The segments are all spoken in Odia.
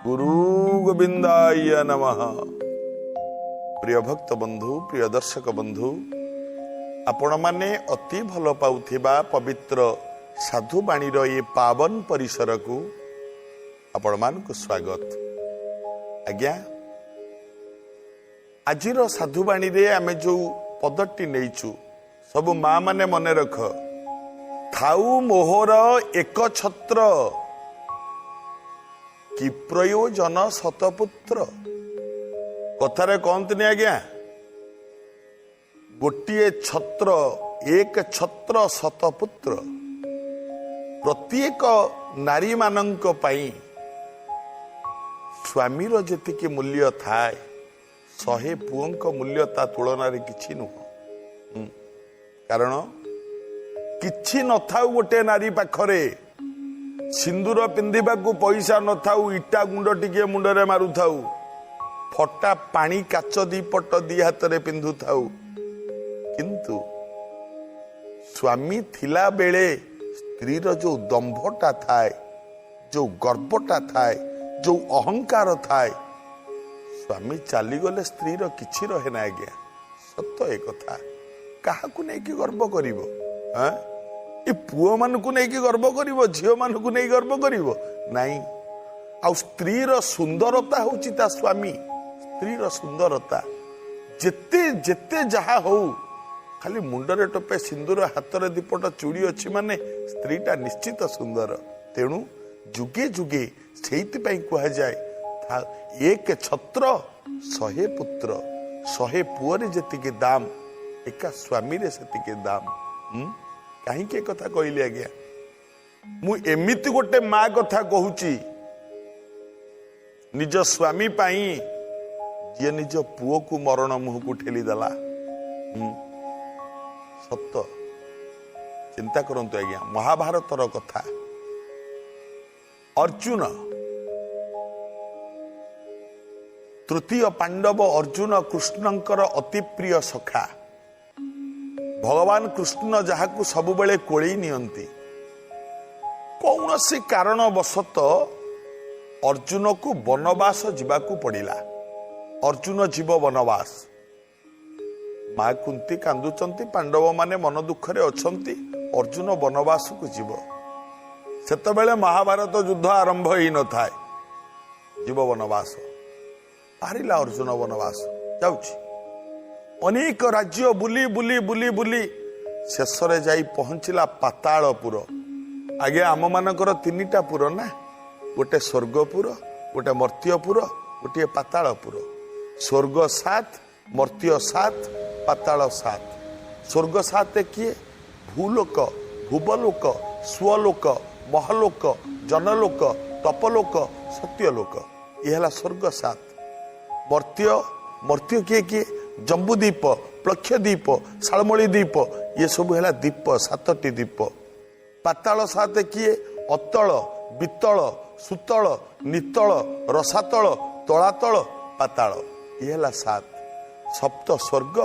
ଗୁରୁ ଗୋବିନ୍ଦାୟ ନମଃ। ପ୍ରିୟ ଭକ୍ତ ବନ୍ଧୁ, ପ୍ରିୟ ଦର୍ଶକ ବନ୍ଧୁ, ଆପଣମାନେ ଅତି ଭଲ ପାଉଥିବା ପବିତ୍ର ସାଧୁବାଣୀର ଏ ପାବନ ପରିସରକୁ ଆପଣମାନଙ୍କୁ ସ୍ୱାଗତ। ଆଜ୍ଞା, ଆଜିର ସାଧୁବାଣୀରେ ଆମେ ଯୋଉ ପଦଟି ନେଇଛୁ, ସବୁ ମା ମାନେ ମନେ ରଖ, ଥାଉ ମୋହର ଏକ ଛତ୍ର, କି ପ୍ରୟୋଜନ ଶତପୁତ୍ର। କଥାରେ କହନ୍ତିନି ଆଜ୍ଞା, ଗୋଟିଏ ଛତ୍ର, ଏକ ଛତ୍ର ଶତପୁତ୍ର। ପ୍ରତ୍ୟେକ ନାରୀମାନଙ୍କ ପାଇଁ ସ୍ୱାମୀର ଯେତିକି ମୂଲ୍ୟ ଥାଏ, 100 ପୁଅଙ୍କ ମୂଲ୍ୟ ତା ତୁଳନାରେ କିଛି ନୁହଁ। କାରଣ କିଛି ନଥାଉ ଗୋଟେ ନାରୀ ପାଖରେ, ସିନ୍ଦୁର ପିନ୍ଧିବାକୁ ପଇସା ନଥାଉ, ଇଟା ଗୁଣ୍ଡ ଟିକିଏ ମୁଣ୍ଡରେ ମାରୁଥାଉ, ଫଟା ପାଣି କାଚ ଦି ପଟ ଦି ହାତରେ ପିନ୍ଧୁଥାଉ, କିନ୍ତୁ ସ୍ୱାମୀ ଥିଲା ବେଳେ ସ୍ତ୍ରୀର ଯୋଉ ଦମ୍ଭଟା ଥାଏ, ଯୋଉ ଗର୍ବଟା ଥାଏ, ଯୋଉ ଅହଙ୍କାର ଥାଏ, ସ୍ୱାମୀ ଚାଲିଗଲେ ସ୍ତ୍ରୀର କିଛି ରହେ ନା ଆଜ୍ଞା। ସତ ଏ କଥା। କାହାକୁ ନେଇକି ଗର୍ବ କରିବ? ଆଁ? ଏ ପୁଅମାନଙ୍କୁ ନେଇକି ଗର୍ବ କରିବ, ଝିଅମାନଙ୍କୁ ନେଇ ଗର୍ବ କରିବ ନାଇଁ। ଆଉ ସ୍ତ୍ରୀର ସୁନ୍ଦରତା ହଉଛି ତା ସ୍ୱାମୀ। ସ୍ତ୍ରୀର ସୁନ୍ଦରତା ଯେତେ ଯେତେ ଯାହା ହଉ, ଖାଲି ମୁଣ୍ଡରେ ଟୋପେ ସିନ୍ଦୁର, ହାତରେ ଦିପଟ ଚୁଡ଼ି ଅଛି ମାନେ ସ୍ତ୍ରୀଟା ନିଶ୍ଚିତ ସୁନ୍ଦର। ତେଣୁ ଯୁଗେ ଯୁଗେ ସେଇଥିପାଇଁ କୁହାଯାଏ, ଏକ ଛତ୍ର 100 ପୁତ୍ର। 100 ପୁଅରେ ଯେତିକି ଦାମ, ଏକା ସ୍ୱାମୀରେ ସେତିକି ଦାମ। କାହିଁକି ଏ କଥା କହିଲି ଆଜ୍ଞା? ମୁଁ ଏମିତି ଗୋଟେ ମା କଥା କହୁଛି, ନିଜ ସ୍ୱାମୀ ପାଇଁ ଯିଏ ନିଜ ପୁଅକୁ ମରଣ ମୁହଁକୁ ଠେଲିଦେଲା। ସତ। ଚିନ୍ତା କରନ୍ତୁ ଆଜ୍ଞା, ମହାଭାରତର କଥା। ଅର୍ଜୁନ, ତୃତୀୟ ପାଣ୍ଡବ ଅର୍ଜୁନ, କୃଷ୍ଣଙ୍କର ଅତି ପ୍ରିୟ ସଖା। ଭଗବାନ କୃଷ୍ଣ ଯାହାକୁ ସବୁବେଳେ କୋଳେଇ ନିଅନ୍ତି। କୌଣସି କାରଣବଶତଃ ଅର୍ଜୁନକୁ ବନବାସ ଯିବାକୁ ପଡ଼ିଲା। ଅର୍ଜୁନ ଯିବ ବନବାସ। ମା କୁନ୍ତି କାନ୍ଦୁଛନ୍ତି, ପାଣ୍ଡବମାନେ ମନ ଦୁଃଖରେ ଅଛନ୍ତି। ଅର୍ଜୁନ ବନବାସକୁ ଯିବ। ସେତେବେଳେ ମହାଭାରତ ଯୁଦ୍ଧ ଆରମ୍ଭ ହେଇନଥାଏ। ଯିବ ବନବାସ। ବାହାରିଲା ଅର୍ଜୁନ ବନବାସ ଯାଉଛି। ଅନେକ ରାଜ୍ୟ ବୁଲି ବୁଲି ବୁଲି ବୁଲି ଶେଷରେ ଯାଇ ପହଞ୍ଚିଲା ପାତାଳପୁର। ଆଜ୍ଞା, ଆମମାନଙ୍କର ତିନିଟା ପୁର ନା, ଗୋଟେ ସ୍ୱର୍ଗପୁର, ଗୋଟେ ମର୍ତ୍ତ୍ୟପୁର, ଗୋଟିଏ ପାତାଳପୁର। ସ୍ୱର୍ଗ 7, ମର୍ତ୍ତ୍ୟ 7, ପାତାଳ 7। ସ୍ୱର୍ଗ 7 କିଏ? ଭୂଲୋକ, ଭୁବଲୋକ, ସ୍ୱଲୋକ, ମହଲୋକ, ଜନଲୋକ, ତପଲୋକ, ସତ୍ୟଲୋକ। ଇଏ ହେଲା ସ୍ୱର୍ଗ 7। ମର୍ତ୍ତ୍ୟ, ମର୍ତ୍ତ୍ୟ କିଏ କିଏ? ଜମ୍ବୁଦ୍ୱୀପ, ପ୍ଲକ୍ଷଦ୍ୱୀପ, ଶାଳମଳି ଦ୍ୱୀପ, ଇଏ ସବୁ ହେଲା ଦ୍ୱୀପ, 7ଟି ଦ୍ୱୀପ। ପାତାଳ 7 କିଏ? ଅତଳ, ବିତଳ, ସୁତଳ, ନିତଳ, ରସାତଳ, ତଳାତଳ, ପାତାଳ। ଇଏ ହେଲା 7। ସପ୍ତ ସ୍ୱର୍ଗ,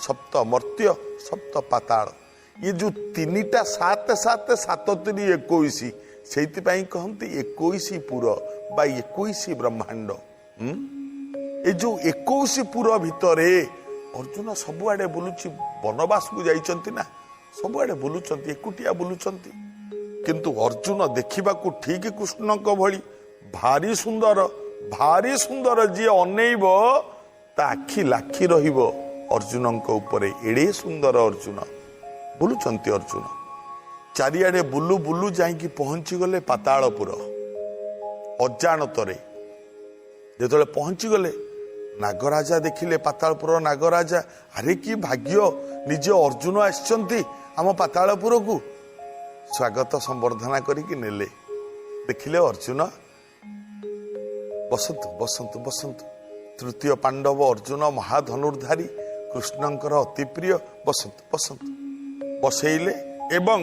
ସପ୍ତ ମର୍ତ୍ତ୍ୟ, ସପ୍ତ ପାତାଳ। ଇଏ ଯୋଉ 3ଟା 7 7, 7 3 21, ସେଇଥିପାଇଁ କହନ୍ତି 21 ପୁର ବା 21 ବ୍ରହ୍ମାଣ୍ଡ। ଏ ଯୋଉ 21 ପୁର ଭିତରେ ଅର୍ଜୁନ ସବୁଆଡେ ବୁଲୁଛି। ବନବାସକୁ ଯାଇଛନ୍ତି ନା, ସବୁଆଡେ ବୁଲୁଛନ୍ତି, ଏକୁଟିଆ ବୁଲୁଛନ୍ତି। କିନ୍ତୁ ଅର୍ଜୁନ ଦେଖିବାକୁ ଠିକ କୃଷ୍ଣଙ୍କ ଭଳି, ଭାରି ସୁନ୍ଦର, ଭାରି ସୁନ୍ଦର। ଯିଏ ଅନେଇବ ତା ଆଖି ଲାଖି ରହିବ ଅର୍ଜୁନଙ୍କ ଉପରେ, ଏଡ଼େ ସୁନ୍ଦର ଅର୍ଜୁନ। ବୁଲୁଛନ୍ତି ଅର୍ଜୁନ ଚାରିଆଡେ, ବୁଲୁ ବୁଲୁ ଯାଇକି ପହଞ୍ଚିଗଲେ ପାତାଳପୁର ଅଜାଣତରେ। ଯେତେବେଳେ ପହଞ୍ଚିଗଲେ, ନାଗରାଜା ଦେଖିଲେ, ପାତାଳପୁର ନାଗରାଜା, ଆରେ କି ଭାଗ୍ୟ, ନିଜେ ଅର୍ଜୁନ ଆସିଛନ୍ତି ଆମ ପାତାଳପୁରକୁ। ସ୍ୱାଗତ ସମ୍ବର୍ଦ୍ଧନା କରିକି ନେଲେ। ଦେଖିଲେ ଅର୍ଜୁନ, ବସନ୍ତୁ ବସନ୍ତୁ ବସନ୍ତୁ। ତୃତୀୟ ପାଣ୍ଡବ ଅର୍ଜୁନ, ମହାଧନୁର୍ଧାରୀ, କୃଷ୍ଣଙ୍କର ଅତି ପ୍ରିୟ, ବସନ୍ତୁ ବସନ୍ତୁ। ବସେଇଲେ ଏବଂ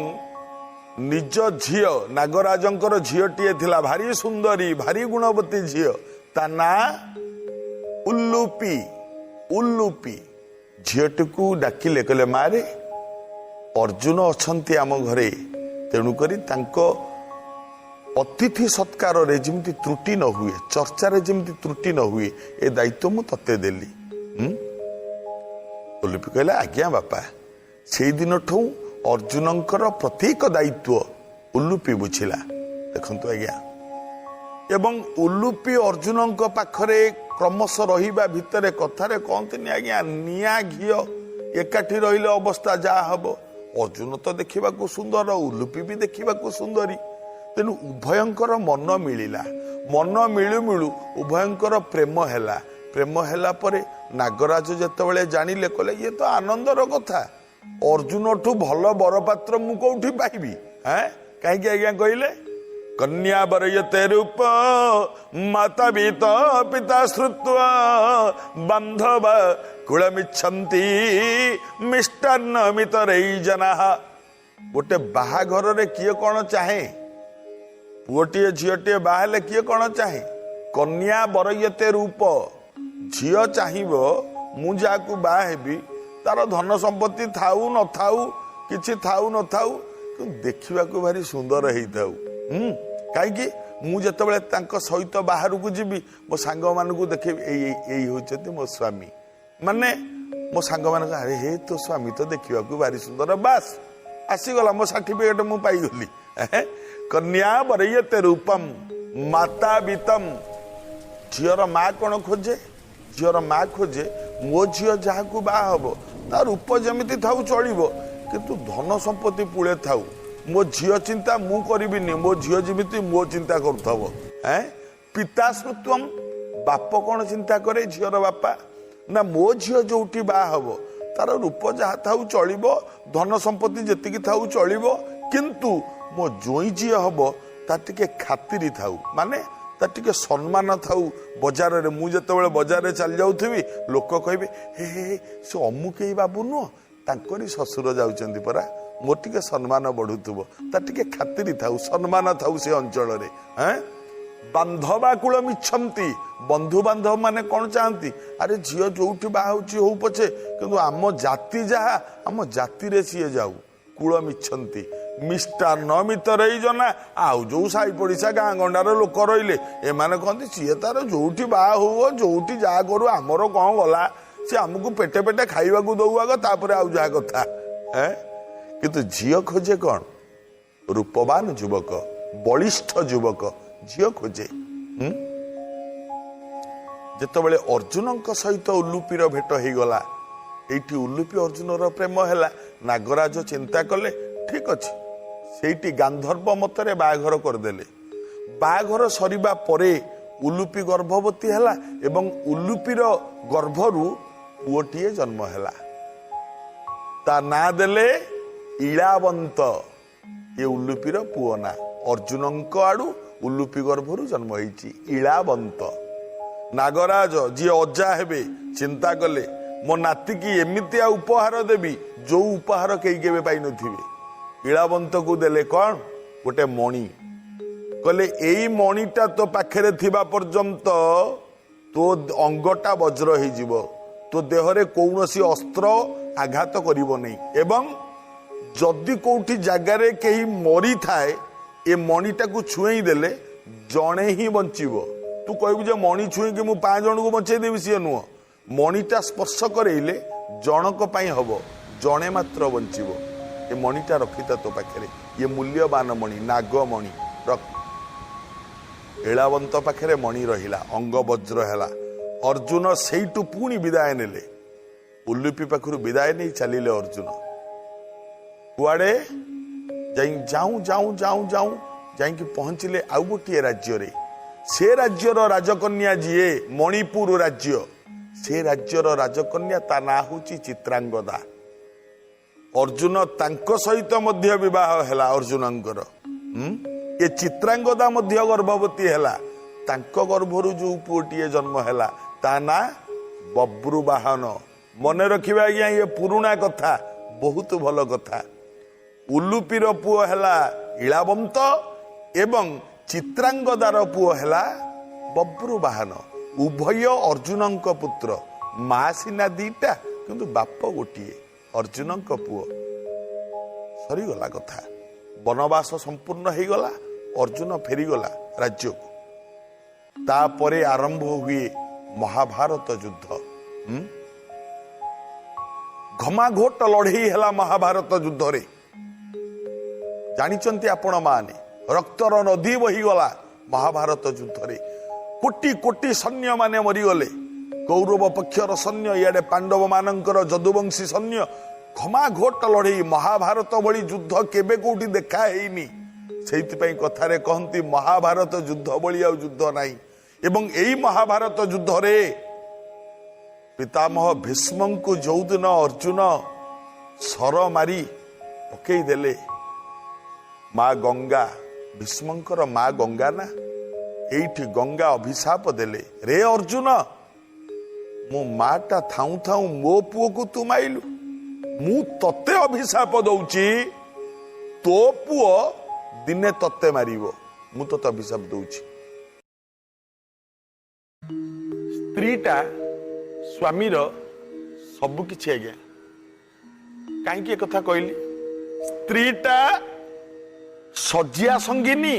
ନିଜ ଝିଅ, ନାଗରାଜଙ୍କର ଝିଅଟିଏ ଥିଲା, ଭାରି ସୁନ୍ଦରୀ, ଭାରି ଗୁଣବତୀ ଝିଅ, ତା ନାଁ ଉଲ୍ଲୁପି। ଉଲ୍ଲୁପି ଝିଅଟିକୁ ଡାକିଲେ, କହିଲେ ମାରେ, ଅର୍ଜୁନ ଅଛନ୍ତି ଆମ ଘରେ, ତେଣୁକରି ତାଙ୍କ ଅତିଥି ସତ୍କାରରେ ଯେମିତି ତ୍ରୁଟି ନ ହୁଏ, ଚର୍ଚ୍ଚାରେ ଯେମିତି ତ୍ରୁଟି ନ ହୁଏ, ଏ ଦାୟିତ୍ୱ ମୁଁ ତତେ ଦେଲି। ଉଲୁପି କହିଲେ, ଆଜ୍ଞା ବାପା। ସେଇଦିନଠୁ ଅର୍ଜୁନଙ୍କର ପ୍ରତ୍ୟେକ ଦାୟିତ୍ୱ ଉଲୁପି ବୁଝିଲା। ଦେଖନ୍ତୁ ଆଜ୍ଞା, ଏବଂ ଉଲୁପି ଅର୍ଜୁନଙ୍କ ପାଖରେ କ୍ରମଶଃ ରହିବା ଭିତରେ, କଥାରେ କହନ୍ତିନି ଆଜ୍ଞା, ନିଆଁ ଘିଅ ଏକାଠି ରହିଲେ ଅବସ୍ଥା ଯାହା ହବ। ଅର୍ଜୁନ ତ ଦେଖିବାକୁ ସୁନ୍ଦର, ଉଲୁପି ବି ଦେଖିବାକୁ ସୁନ୍ଦରୀ। ତେଣୁ ଉଭୟଙ୍କର ମନ ମିଳିଲା। ମନ ମିଳୁ ମିଳୁ ଉଭୟଙ୍କର ପ୍ରେମ ହେଲା। ପ୍ରେମ ହେଲା ପରେ ନାଗରାଜ ଯେତେବେଳେ ଜାଣିଲେ, କହିଲେ ଇଏ ତ ଆନନ୍ଦର କଥା, ଅର୍ଜୁନଠୁ ଭଲ ବରପାତ୍ର ମୁଁ କୋଉଠି ପାଇବି? କାହିଁକି ଆଜ୍ଞା କହିଲେ, କନ୍ୟା ବରୟତେ ରୂପ ମାତା ବିତ ପିତା ଶ୍ରୁତ୍ୱା ବାନ୍ଧବ କୁଳମିଛନ୍ତି ମିଷ୍ଟାନ୍ନମିତରେଇ ଜନାଃ। ଗୋଟେ ବାହାଘରରେ କିଏ କଣ ଚାହେଁ? ପୁଅଟିଏ ଝିଅଟିଏ ବାହା ହେଲେ କିଏ କଣ ଚାହେଁ? କନ୍ୟା ବରୟତେ ରୂପ, ଝିଅ ଚାହିଁବ ମୁଁ ଯାହାକୁ ବାହା ହେବି ତାର ଧନ ସମ୍ପତ୍ତି ଥାଉ ନଥାଉ, କିଛି ଥାଉ ନଥାଉ, କିନ୍ତୁ ଦେଖିବାକୁ ଭାରି ସୁନ୍ଦର ହେଇଥାଉ। କାହିଁକି ମୁଁ ଯେତେବେଳେ ତାଙ୍କ ସହିତ ବାହାରକୁ ଯିବି, ମୋ ସାଙ୍ଗମାନଙ୍କୁ ଦେଖେଇବି, ଏଇ ଏଇ ଏଇ ହେଉଛନ୍ତି ମୋ ସ୍ୱାମୀ। ମାନେ ମୋ ସାଙ୍ଗମାନଙ୍କୁ, ଆରେ ହେ, ତୋ ସ୍ୱାମୀ ତ ଦେଖିବାକୁ ଭାରି ସୁନ୍ଦର। ବାସ୍, ଆସିଗଲା ମୋ ସାର୍ଟିଫିକେଟ, ମୁଁ ପାଇଗଲି। କନ୍ୟା ବରୟତେ ରୂପମ ମାତା ବିତମ। ଝିଅର ମା କଣ ଖୋଜେ? ଝିଅର ମା ଖୋଜେ ମୋ ଝିଅ ଯାହାକୁ ବାହା ହବ ତା ରୂପ ଯେମିତି ଥାଉ ଚଳିବ, କିନ୍ତୁ ଧନ ସମ୍ପତ୍ତି ପୁଳେ ଥାଉ। ମୋ ଝିଅ ଚିନ୍ତା ମୁଁ କରିବିନି, ମୋ ଝିଅ ଯେମିତି ମୋ ଚିନ୍ତା କରୁଥିବ। ପିତା ଶ୍ରୁତ୍ୱମ, ବାପ କଣ ଚିନ୍ତା କରେ? ଝିଅର ବାପା ନା, ମୋ ଝିଅ ଯୋଉଠି ବାହା ହବ ତାର ରୂପ ଯାହା ଥାଉ ଚଳିବ, ଧନ ସମ୍ପତ୍ତି ଯେତିକି ଥାଉ ଚଳିବ, କିନ୍ତୁ ମୋ ଜୋଇଁ ଯିଏ ହବ ତାର ଟିକେ ଖାତିରି ଥାଉ, ମାନେ ତାର ଟିକେ ସମ୍ମାନ ଥାଉ ବଜାରରେ। ମୁଁ ଯେତେବେଳେ ବଜାରରେ ଚାଲି ଯାଉଥିବି, ଲୋକ କହିବେ, ହେ ହେ ହେ, ସେ ଅମୁକେଇ ବାବୁ ନୁହଁ, ତାଙ୍କରି ଶ୍ୱଶୁର ଯାଉଛନ୍ତି ପରା। ମୋର ଟିକେ ସମ୍ମାନ ବଢୁଥିବ, ତାର ଟିକେ ଖାତିରି ଥାଉ, ସମ୍ମାନ ଥାଉ ସେ ଅଞ୍ଚଳରେ। ବାନ୍ଧବା କୂଳ ମିଛନ୍ତି, ବନ୍ଧୁବାନ୍ଧବ ମାନେ କଣ ଚାହାନ୍ତି? ଆରେ ଝିଅ ଯୋଉଠି ବାହା ହଉଛି ହଉ ପଛେ, କିନ୍ତୁ ଆମ ଜାତି ଯାହା, ଆମ ଜାତିରେ ସିଏ ଯାଉ। କୂଳ ମିଛନ୍ତି ମିଷ୍ଟା ନ ମିତରେଇ ଜନା। ଆଉ ଯୋଉ ସାହି ପଡ଼ିଶା ଗାଁ ଗଣ୍ଡାର ଲୋକ ରହିଲେ, ଏମାନେ କହନ୍ତି ସିଏ ତାର ଯୋଉଠି ବାହା ହଉ, ଯୋଉଠି ଯାହା କରୁ, ଆମର କଣ ଗଲା, ସେ ଆମକୁ ପେଟେ ପେଟେ ଖାଇବାକୁ ଦଉ ଆଗ, ତାପରେ ଆଉ ଯାହା କଥା। କିନ୍ତୁ ଝିଅ ଖୋଜେ କଣ? ରୂପବାନ ଯୁବକ, ବଳିଷ୍ଠ ଯୁବକ ଝିଅ ଖୋଜେ। ଯେତେବେଳେ ଅର୍ଜୁନଙ୍କ ସହିତ ଉଲୁପିର ଭେଟ ହେଇଗଲା, ଏଇଠି ଉଲୁପି ଅର୍ଜୁନର ପ୍ରେମ ହେଲା। ନାଗରାଜ ଚିନ୍ତା କଲେ, ଠିକ ଅଛି, ସେଇଠି ଗାନ୍ଧର୍ବ ମତରେ ବାହାଘର କରିଦେଲେ। ବାହାଘର ସରିବା ପରେ ଉଲୁପି ଗର୍ଭବତୀ ହେଲା ଏବଂ ଉଲୁପିର ଗର୍ଭରୁ ପୁଅଟିଏ ଜନ୍ମ ହେଲା। ତା ନାଁ ଦେଲେ ଇଳାବନ୍ତ। ଏ ଉଲୁପିର ପୁଅ ନାଁ, ଅର୍ଜୁନଙ୍କ ଆଡୁ ଉଲୁପି ଗର୍ଭରୁ ଜନ୍ମ ହେଇଛି ଇଳାବନ୍ତ। ନାଗରାଜ ଯିଏ ଅଜା ହେବେ ଚିନ୍ତା କଲେ, ମୋ ନାତିକି ଏମିତିଆ ଉପହାର ଦେବି ଯୋଉ ଉପହାର କେହି କେବେ ପାଇନଥିବେ। ଇଳାବନ୍ତକୁ ଦେଲେ କଣ? ଗୋଟେ ମଣି। କହିଲେ ଏଇ ମଣିଟା ତୋ ପାଖରେ ଥିବା ପର୍ଯ୍ୟନ୍ତ ତୋ ଅଙ୍ଗଟା ବଜ୍ର ହେଇଯିବ, ତୋ ଦେହରେ କୌଣସି ଅସ୍ତ୍ର ଆଘାତ କରିବ ନାହିଁ, ଏବଂ ଯଦି କୋଉଠି ଜାଗାରେ କେହି ମରିଥାଏ ଏ ମଣିଟାକୁ ଛୁଏଁଇ ଦେଲେ ଜଣେ ହିଁ ବଞ୍ଚିବ। ତୁ କହିବୁ ଯେ ମଣି ଛୁଇଁକି ମୁଁ 5 ଜଣଙ୍କୁ ବଞ୍ଚେଇ ଦେବି, ସିଏ ନୁହଁ। ମଣିଟା ସ୍ପର୍ଶ କରେଇଲେ ଜଣଙ୍କ ପାଇଁ ହବ, ଜଣେ ମାତ୍ର ବଞ୍ଚିବ। ଏ ମଣିଟା ରଖିଥା ତୋ ପାଖରେ, ଇଏ ମୂଲ୍ୟବାନ ମଣି, ନାଗମଣି, ରଖ। ଇଳାବନ୍ତ ପାଖରେ ମଣି ରହିଲା, ଅଙ୍ଗ ବଜ୍ର ହେଲା। ଅର୍ଜୁନ ସେଇଠୁ ପୁଣି ବିଦାୟ ନେଲେ। ଉଲୁପି ପାଖରୁ ବିଦାୟ ନେଇ ଚାଲିଲେ ଅର୍ଜୁନ କୁଆଡ଼େ? ଯାଇ ଯାଉଁ ଯାଉଁ ଯାଉଁ ଯାଉଁ ଯାଇକି ପହଞ୍ଚିଲେ ଆଉ ଗୋଟିଏ ରାଜ୍ୟରେ। ସେ ରାଜ୍ୟର ରାଜକନ୍ୟା ଯିଏ, ମଣିପୁର ରାଜ୍ୟ, ସେ ରାଜ୍ୟର ରାଜକନ୍ୟା, ତା ନାଁ ହଉଛି ଚିତ୍ରାଙ୍ଗଦା। ଅର୍ଜୁନ ତାଙ୍କ ସହିତ ମଧ୍ୟ ବିବାହ ହେଲା ଅର୍ଜୁନଙ୍କର। ଏ ଚିତ୍ରାଙ୍ଗଦା ମଧ୍ୟ ଗର୍ଭବତୀ ହେଲା। ତାଙ୍କ ଗର୍ଭରୁ ଯୋଉ ପୁଅଟିଏ ଜନ୍ମ ହେଲା ତା ନାଁ ବବ୍ରୁବାହନ। ମନେ ରଖିବେ ଆଜ୍ଞା, ଇଏ ପୁରୁଣା କଥା, ବହୁତ ଭଲ କଥା। ଉଲୁପିର ପୁଅ ହେଲା ଇଳାବନ୍ତ ଏବଂ ଚିତ୍ରାଙ୍ଗଦାର ପୁଅ ହେଲା ବବ୍ରୁବାହନ। ଉଭୟ ଅର୍ଜୁନଙ୍କ ପୁତ୍ର। ମା ସିନା ଦିଟା, କିନ୍ତୁ ବାପ ଗୋଟିଏ, ଅର୍ଜୁନଙ୍କ ପୁଅ। ସରିଗଲା କଥା, ବନବାସ ସମ୍ପୂର୍ଣ୍ଣ ହେଇଗଲା। ଅର୍ଜୁନ ଫେରିଗଲା ରାଜ୍ୟକୁ। ତାପରେ ଆରମ୍ଭ ହୁଏ ମହାଭାରତ ଯୁଦ୍ଧ। ଘମାଘୋଟ ଲଢେଇ ହେଲା ମହାଭାରତ ଯୁଦ୍ଧରେ। ଜାଣିଛନ୍ତି ଆପଣ ମାନେ, ରକ୍ତର ନଦୀ ବହିଗଲା ମହାଭାରତ ଯୁଦ୍ଧରେ। କୋଟି କୋଟି ସୈନ୍ୟମାନେ ମରିଗଲେ। କୌରବ ପକ୍ଷର ସୈନ୍ୟ, ଇଆଡେ ପାଣ୍ଡବ ମାନଙ୍କର ଯଦୁବଂଶୀ ସୈନ୍ୟ, ଘମାଘୋଟ ଲଢେଇ। ମହାଭାରତ ଭଳି ଯୁଦ୍ଧ କେବେ କୋଉଠି ଦେଖା ହେଇନି। ସେଇଥିପାଇଁ କଥାରେ କହନ୍ତି, ମହାଭାରତ ଯୁଦ୍ଧ ଭଳି ଆଉ ଯୁଦ୍ଧ ନାହିଁ। ଏବଂ ଏଇ ମହାଭାରତ ଯୁଦ୍ଧରେ ପିତାମହ ଭୀଷ୍ମଙ୍କୁ ଯୋଉଦିନ ଅର୍ଜୁନ ଶର ମାରି ପକେଇଦେଲେ, ମା ଗଙ୍ଗା, ଭୀଷ୍ମଙ୍କର ମା ଗଙ୍ଗା ନା, ଏଇଠି ଗଙ୍ଗା ଅଭିଶାପ ଦେଲେ, ରେ ଅର୍ଜୁନ, ମୋ ମାଟା ଥାଉଁ ଥାଉଁ ମୋ ପୁଅକୁ ତୁ ମାଇଲୁ, ମୁଁ ତତେ ଅଭିଶାପ ଦଉଛି, ତୋ ପୁଅ ଦିନେ ତତେ ମାରିବ, ମୁଁ ତତେ ଅଭିଶାପ ଦଉଛି। ସ୍ତ୍ରୀଟା ସ୍ୱାମୀର ସବୁ କିଛି ଆଜ୍ଞା। କାହିଁକି ଏ କଥା କହିଲି? ସ୍ତ୍ରୀଟା ଶଯ୍ୟା ସଙ୍ଗିନୀ,